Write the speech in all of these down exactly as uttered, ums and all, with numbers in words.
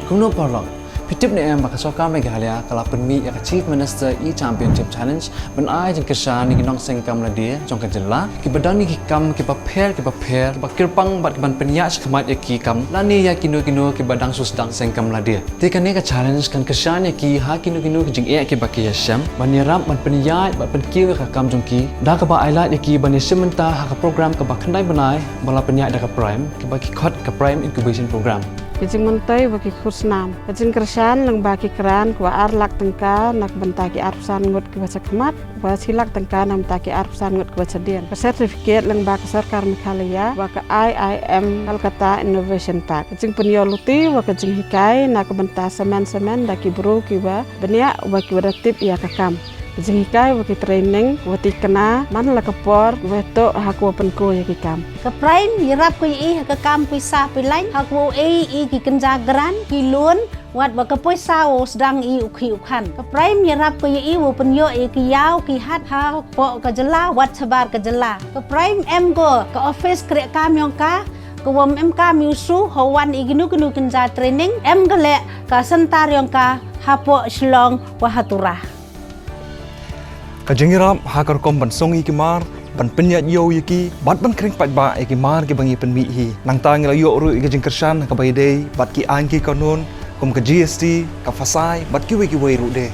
Kumno paralok, phi tip ne em ba ka sorkar Meghalaya ka la pynmih ïa ka Chief Minister E-Championship Challenge ban ai jingkyrshan ïa ki nongseng kam lade jong ka jylla kiba don ïa ki kam kiba pher kiba pher, kiba kyrpang bad kiban pynïaid shakhmat ïa ki kam lane ïa kino kino kiba dang shu sdang seng kam lade. Te kane ka challenge kan kyrshan ïa ki ha kino kino ki jingeh kiba ki ïashem ban ïarap ban pynïaid bad pynkiew ïa ka kam jong ki da kaba ailad ïa ki ban ïashim bynta ha ka program kaba khyndai bnai ba la pynïaid da ka PRIME, kaba ki khot ka PRIME Incubation Program. Ka jingmyntoi ba ki khusnam, ka jingkyrshan lyngba ki grant kaba ar lak tyngka na ka bynta ki arphew san ngut kiba shakhmat, kaba shi lak tyngka na ka bynta ki arphew san ngut kiba shadien. Ka certificate lyngba ka sorkar Meghalaya wa ka I I M Kolkata Innovation Park. Ka jingpynïoh luti wa ka jinghikai na ka bynta samen samen da ki bru kiba bniah wa kiba da tip ïa ka kam. Ka jinghikai wa ki training wa tikna man la ka por wa toh ha ka wa pynkuh ïa ki kam. Ka PRIME ïarap ka ïa i ha ka kam pisa pilain ha ka wa u ei i ki kynja grant, ki loan, wat wa ka pisa wa u sdang i u khih u khan. Ka PRIME ïarap ka ïa i wa pynïoh ïa ki ïaw ki hat hapoh ka jylla wat shabar ka jylla. Ka PRIME em ko ka office kreh kam yong ka, ka wa em kam ïa u shu ha wan i kino kino kynja training, em ka leh ka center yong ka hapoh Shillong wa ha Tura. Ka jingïarap ha ka rukom ban song ïa ki mar, ban pynïaid ïew ïa ki, bad ban khring paidbah ïa ki mar kiba ngi pynmih hi. Nangta ngi la ïoh ruh ïa ka jingkyrshan ha kaba ïadei bad ki aiñ ki kanun kum ka G S T, ka FASAI bad kiwei kiwei ruh de.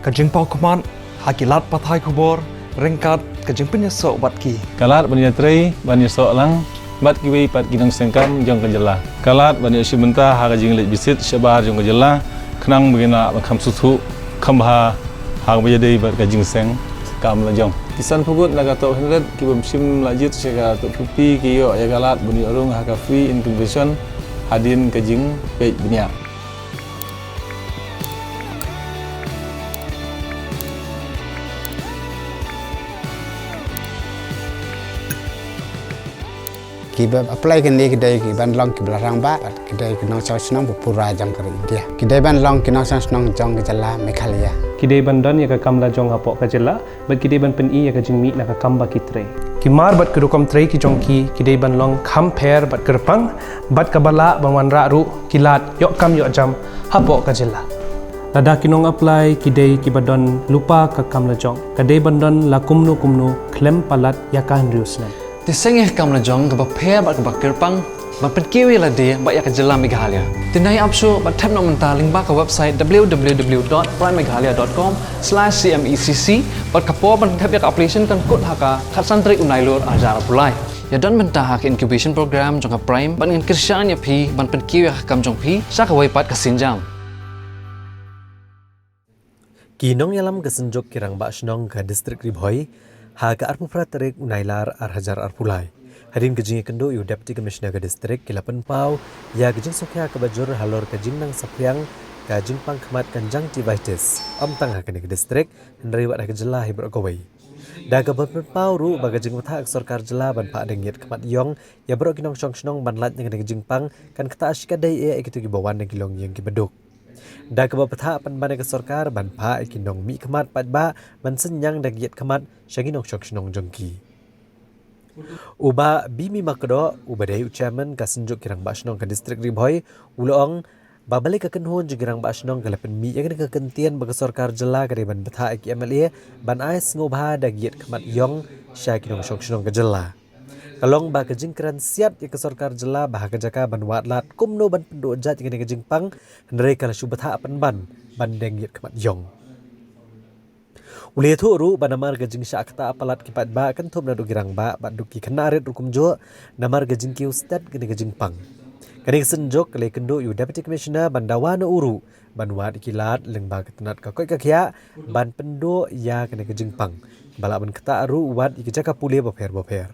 Ka jingpawkhmat ha ki lad pathai khubor ryngkat ka jingpynïasoh bad ki. Ka lad ban ïatrei ban ïasoh lang bad kiwei pat ki nongseng kam jong ka jylla. Ka lad ban ïashim bynta ha ka jingleit bisit shabar jong ka jylla, khnang ba kin lah ban kham sngewthuh kham bha ha kaba ïadei bad ka jingseng kam lajong. Ki san phew ngut na ka top hundred kiba ym shym la jied sha ka top fifty ki ïoh ïa ka lad ban ïoh rung ha ka free incubation hadien ka jingpeit bniah. Kiba apply kine ki dei kiban long kiba la rangbah, ki dei ki nongshong shnong ba pura jong ka ri India. Ki dei ban long ki nongshong shnong jong ka jylla Meghalaya. Ki dei ban don ïa ka kam lajong hapoh ka jylla, bad ki dei ban pyni ïa ka jingmih na ka kam ba ki trei. Ki mar bad ki rukom trei ki jong ki, ki dei ban long kham pher bad kyrpang, bad kaba lah ban wanrah ruh ki lad ïoh kam ïoh jam hapoh ka jylla. Lada ki nong apply ki dei kiba don lypa ka kam lajong, ka dei ban don la kumno kumno khlem palat ïa ka hynriew snem. Te seng ïa ka kam lajong kaba pher bad kaba kyrpang ban pynkiew ïa lade bad ïa ka jylla Meghalaya. Te nai ap shuh bad thep noh mynta lyngba ka website w w w dot prime meghalaya dot com slash c m e c c, bad ka por ban thep ïa ka application kan kut ha ka khatsan tarik u Nailur arhajar arphew lai. Ïa don bynta ha ka incubation program jong ka PRIME bad ngan kyrshan ïa phi ban pynkiew ïa ka kam jong phi sha kawei pat ka sienjam. Ki nongïalam ka Synjuk ki Rangbah Shnong ka District Ri Bhoi ha ka arphew phra tarik u Nailar arhajar arphew lai. Hadien ka jingïakynduh ïa u Deputy Commissioner ka District, ki la pynpaw ïa ka jingsngewkhia kaba jur halor ka jingnang saphriang ka jingpang khmat ka conjunctivitis, ym tang ha kane ka district hynrei wat ha ka jylla hi baroh kawei. Da kaba pynpaw ruh ba ka jingbthah ka sorkar jylla ban phah dang ïit khmat ïong ïa baroh ki nongshong shnong ban lait na kane ka jingpang kan ktah shikatdei eh ïa kito kiba wan na ki longïing kiba duk. Da kaba bthah pynban ïa ka sorkar ban phah ïa ki nongmihkhmat paidbah ban synñiang da ka ïit khmat sha ki nongshong shnong jong ki. U Bah Bimi Makdoh, uba dei u Chairman ka Synjuk ki Rangbah Shnong ka District Ri Bhoi, u la ong ba balei ka kynhun jong ki Rangbah Shnong ka la pynmih ïa kane ka kyntien ba ka sorkar jylla ka dei ban bthah ïa ki M L A ban ai sngewbha da ka ïit khmat ïong sha ki nongshong shnong ka jylla. Ka long ba ka jingkren siat ïa ka sorkar jylla ba ha ka jaka ban wad lad kumno ban pynduh jait ïa kane ka jingpang, hynrei ka la shu bthah pynban ban dang ïit khmat ïong. U la ïathuh ruh ba namar ka jingshah ktah palat ki paidbah kynthup naduh ki rangbah bad duh ki khynnah rit ruh kumjuh namar ka jingkiew stet kane ka jingpang. Kane ka Synjuk ka la ïakynduh ïa u Deputy Commissioner ban dawa na u ruh ban wad ïa ki lad lyngba ka tnat ka koit ka khiah ban pynduh ïa kane ka jingpang, ba lah ban ktah ruh wat ïa ki jaka pule bapher bapher.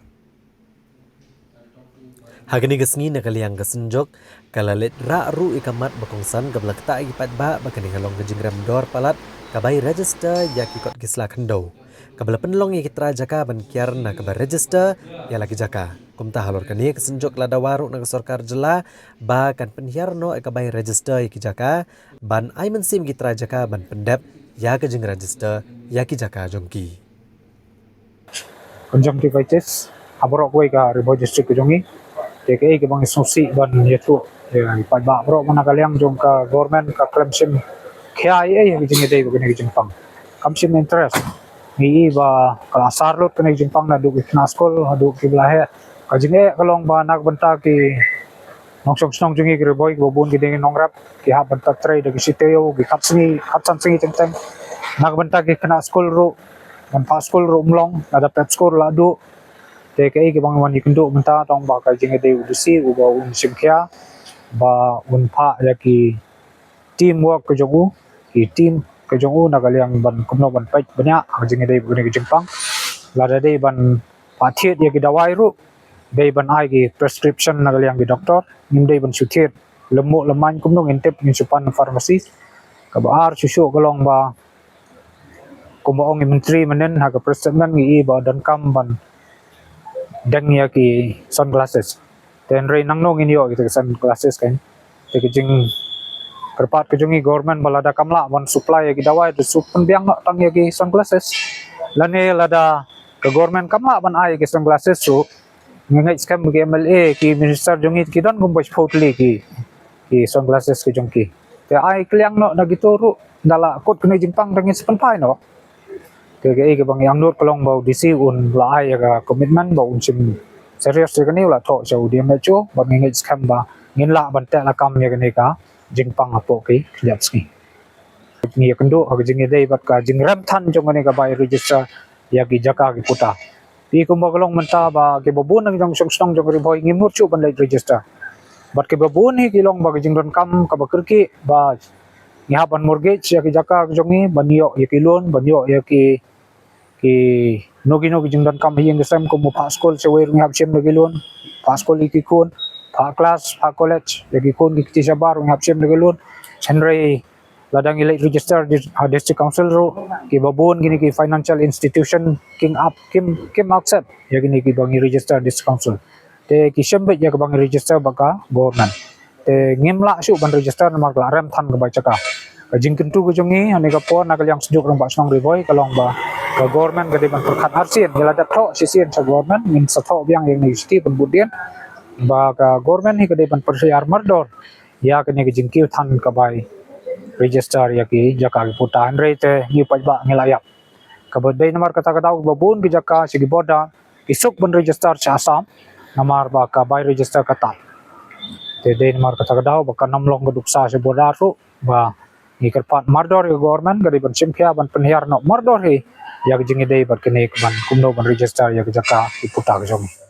Ha kane ka sngi na ka liang ka Synjuk ka la leit rah ruh ïa ka mat ba kongsan kaba la ktah ïa ki paidbah ba kane ka long ka jingrem dor palat ka bai register ïa ki kot ki sla khyndew, kaba la pynlong ïa ki trai jaka ban kiar na kaba register ïa la ki jaka. Kumta halor kane ka Synjuk ka la dawa ruh na ka sorkar jylla ba kan pynhiar noh ïa ka bai register ïa ki jaka ban ai mynsiem ki trai jaka ban pyndep ïa ka jingregister ïa ki jaka jong ki. Conjunctivitis ha baroh kawei ka Ri Bhoi District ka jong ngi. Te kaei kaba ngi sngewsih ban ïathuh Ïa, i paidbah baroh na ka liang jong ka government ka khlem shim khia ei ei ha ka jingïadei bad kane ka jingpang. Kam shim interest. Ngi i ba ka la sar lut kane ka jingpang naduh ki khynnah skul haduh kiba la heh. Ka jingeh ka long ba na ka bynta ki nongshong shnong jong ngi ki Ri Bhoi kiba bun ki dei ki nongrep, ki hap ban trei da ki shi taïew, ki khatsan sngi, khatsan sngi teng teng. Na ka bynta ki khynnah skul ruh, ban phah skul ruh ym long, lada pep skul la duh. Te kaei kaba ngi wan ïakynduh mynta tang ba ka jingïadei u DC uba un shim khia ba un phah ïa ki teamwork ka jong u, ki team ka jong u na ka liang ban kumno ban peit bniah ha ka jingïadei bad kane ka jingpang. Lada dei ban phah thied ïa ki dawai ruh, dei ban ai ki prescription na ka liang ki doktor, ngim dei ban shu thied lem muh lem main, kumno ngin tip ngin shu pan pharmacy. Kaba ar shuh shuh ka long ba kumba ong i Myntri mynnin ha ka press statement, ngi i ba donkam ban deng ïa ki sunglasses. Te hynrei nangno ngin ïoh ïa ki sunglasses kan? Te ka jingkyrpad ka jong i government ba lada kam lah ban supply ïa ki dawai, te shu pynbiang noh tang ïa ki sunglasses. Lane lada ka government kam lah ban ai ïa ki sunglasses ruh, nga ngeit skhem ki MLA, ki minister jong i, ki don kumba shiphew tylli ki, ki sunglasses ki jong ki. Te ai kylliang noh na kito ruh, da la kut kane ka jingpang da ngin sa pynphai noh. Te kaei kaba ngi angnud ka long ba u DC un la ai ïa ka commitment ba un shim serious ïa kane, u la thoh sha u DMHO, bad ngi ngeit skhem ba ngin lah ban teh lakam ïa kane ka jingpang hapoh ki khyndiat sngi. Ngi ïakynduh ha ka jingïadei bad ka jingrem than jong kane ka bai register ïa ki jaka ki puta. Te kumba ka long mynta ba kiba bun na ki nongshong shnong jong ka Ri Bhoi ngim mut shuh ban leit register. Bad kiba bun hi ki long ba ka jingdonkam kaba kyrkieh ba ngi hap ban mortgage ïa ki jaka jong ngi, ban ïoh ïa ki loan, ban ïoh ïa ki, kino kino ki jingdonkam ha ïing ha sem, kum u phah skul sha wei ruh ngi hap shim da ki loan, phah skul ïa ki khun, phah klas, phah college ïa ki khun ki kti shabar ruh ngi hap shim da ki loan. Hynrei lada ngi leit register di, ha District Council ruh, kiba bun kine ki financial institution kim ap, kim, kim accept ïa kine kiba ngi register District Council. Te ki shim beit ïa kaba ngi register bad ka government. Te ngim lah shuh ban register namar ka la rem than ka bai jaka. Ka jingkyntu ka jong ngi ha kane ka por na ka liang Sejuk Rangbah Shnong Ri Bhoi ka long ba ka government ka dei ban pyrkhat arsien, ïa lada thoh shisien sha government, ngin sa thoh biang ïa kane ka shithi pynbud dien ba ka government hi ka dei ban pynhiar mardor ïa kane ka jingkiew than ka bai register ïa ki jaka ki puta. Hynrei te ngi paidbah ngi la ïap. Kaba dei namar kata ka daw kiba bun ki jaka sha ki border ki suk ban register sha Assam namar ba ka bai register ka tad. Te dei namar kata ka daw ba kan ym long ka duksa sha border ruh, ba ngi kyrpad mardor ïa ka government ka dei ban shim khia ban pynhiar noh mardor hi ïa ka jingïadei bad kane ka ban kumno ban register ïa ka jaka ki puta ka jong ngi.